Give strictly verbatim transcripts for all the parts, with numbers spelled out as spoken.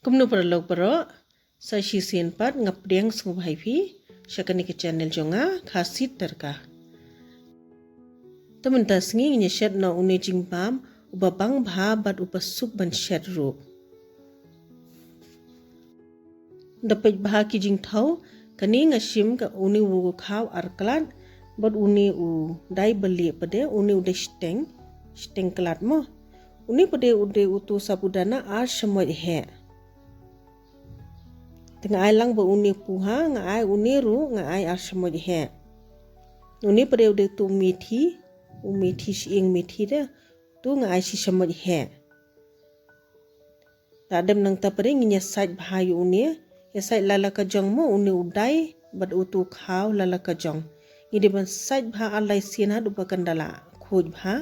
Kumno paralok baroh, sa shisien pat nga pdiang sngewbha ïa phi sha kane ka channel jong nga, Khasi Tadka. Te mynta sngi ngin ïa shet noh une jingbam uba bang bha bad uba suk ban shet ruh. Da peit bha ki jingthaw, kane nga shim ka une u khaw ar klat bad une u dai bali pade, une u dai shteng, shteng klat mo. Une pade u dei utu sabudana ar shamoit heh. Te nga ai lang ba une puha, nga ai une ruh, nga ai ar shamoit heh. Une pade u dei utu methi, u methi, shi ïing methi de, tu nga ai shi shamoit heh. Te hadien nangta pade ngin ïa sait bha ïa une, ïa sait la la ka jong mo, une u dai bad utu khaw la la ka jong. Ngi dei ban sait bha ar lai sien haduh ba kan da la khuid bha,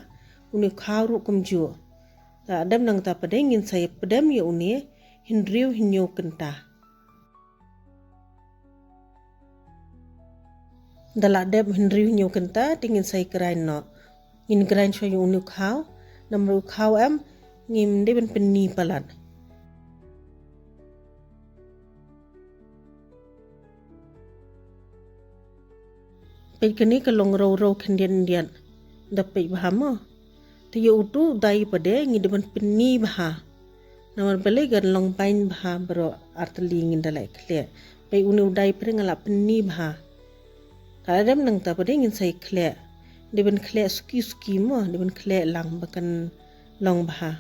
une khaw ruh kumjuh. Te hadien nangta pade ngin sa ïa pdem ïa une hynriew hynñiew kynta. Da la dep hynriew hynñiew kynta te ngin sa ïa grind noh. Ngin grind shuwa ïa une u khaw, namar u khaw em ngim dei ban pynni palat. Peit kane ka long rew rew khyndiat khyndiat. Da peit bha mo. Te ïa utu u dai pade ngi dei ban pynni bha. Namar balei kan long bain bha baroh ar tylli ngin da la khleh. Peit une u dai pade nga la pynni bha. Te hadien nangta pade ngin sa ïa khleh. Dei ban khleh suki suki mo, dei ban khleh lang ba kan long bha.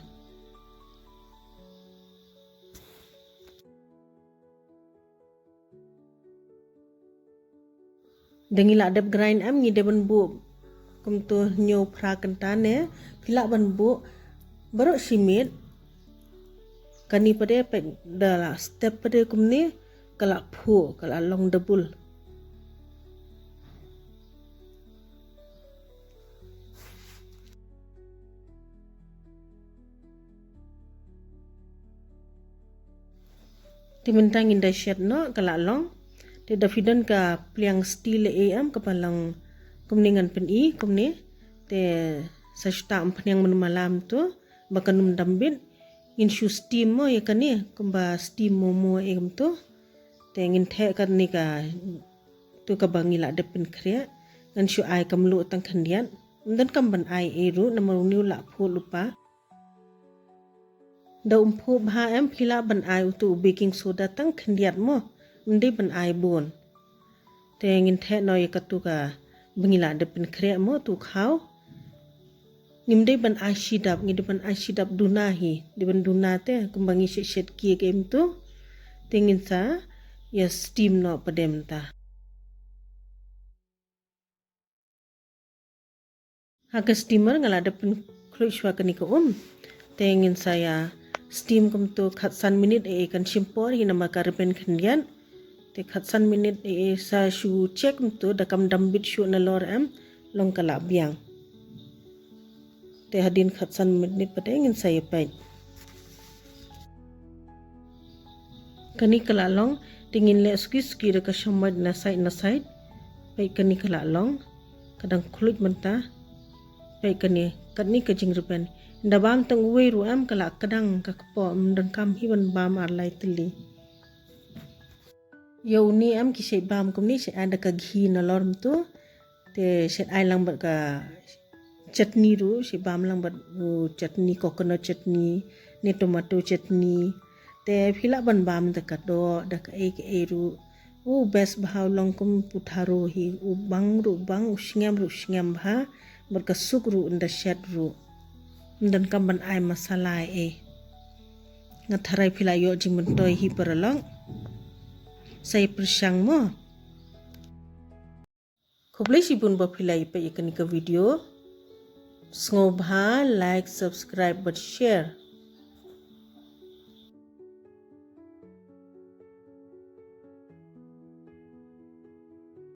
Da ngi la dep grind em ngi dei ban buh kumtu hynñiew phra kynta ne, phi lah ban buh baroh shi miet. Kane pade peit da la step pade kumne ka la phuh, ka la long double. Te mynta ngin da shet noh ka la long. Te da phi don ka pliang steel ei em kaba long kumne ngan pyni kumne. Te sa shu tah umphniang mynmalam tu ba kan ym dam bit. Ngin shu steam mo ïa kane kumba steam momo ei kumtu. Te ngin theh kane ka tu kaba ngi la dep pynkhreh. Ngan shu ai ka mluh tang khyndiat. Ym don kam ban ai ei ruh namar une u la phuh lypa. Da um phuh bha em phi lah ban ai utu u baking soda tang khyndiat mo. Ym dei ban ai bun. Te ngin theh noh ïa katu kaba ngi la dep pynkhreh mo tu khaw. Ngim dei ban ai shi dap, ngi dei ban ai shi dap duna hi, dei ban duna te kumba ngi shet shet cake em tu. Te ngin sa ïa steam noh pade mynta. Ha ka steamer nga la dep pynkhluit shuwa kane ka um. Te ngin sa ïa steam kumtu khatsan minit ei ei kan shim por hi namar ka rben khyndiat. Te khatsan minit ei ei sa shu check kumtu da kam dam bit shuh nalor em long ka la biang. Te hadien khatsan minit pade ngin sa ïa peit. Kane ka la long, te ngin leh suki suki da ka shamoit na side na side. Peit kane ka la long, ka dang khluit mynta. Peit kane, katne ka jingrben. Da bam tang uwei ruh em ka la kdang ka kpoh, ym donkam hi ban bam ar lai tylli. Ïa une em ki shait bam kumne, shait ai da ka ghee nalor myntu. Te shait ai lang bad ka chutney ruh, shait bam lang bad u chutney, coconut chutney ne tomato chutney. Te phi lah ban bam da ka doh, da kaei kaei ruh. U best bha u long kum putharo hi, u bang ruh bang, u sngem ruh sngem bha, bad ka suk ruh ynda shet ruh. Ym donkam ban ai masala ei. Nga tharai phi la ïoh jingmyntoi hi paralok. Sa ïa pyrshang mo. Khublei shibun ba phi la ïa peit ïa kane ka video. Sngewbha like, subscribe bad share.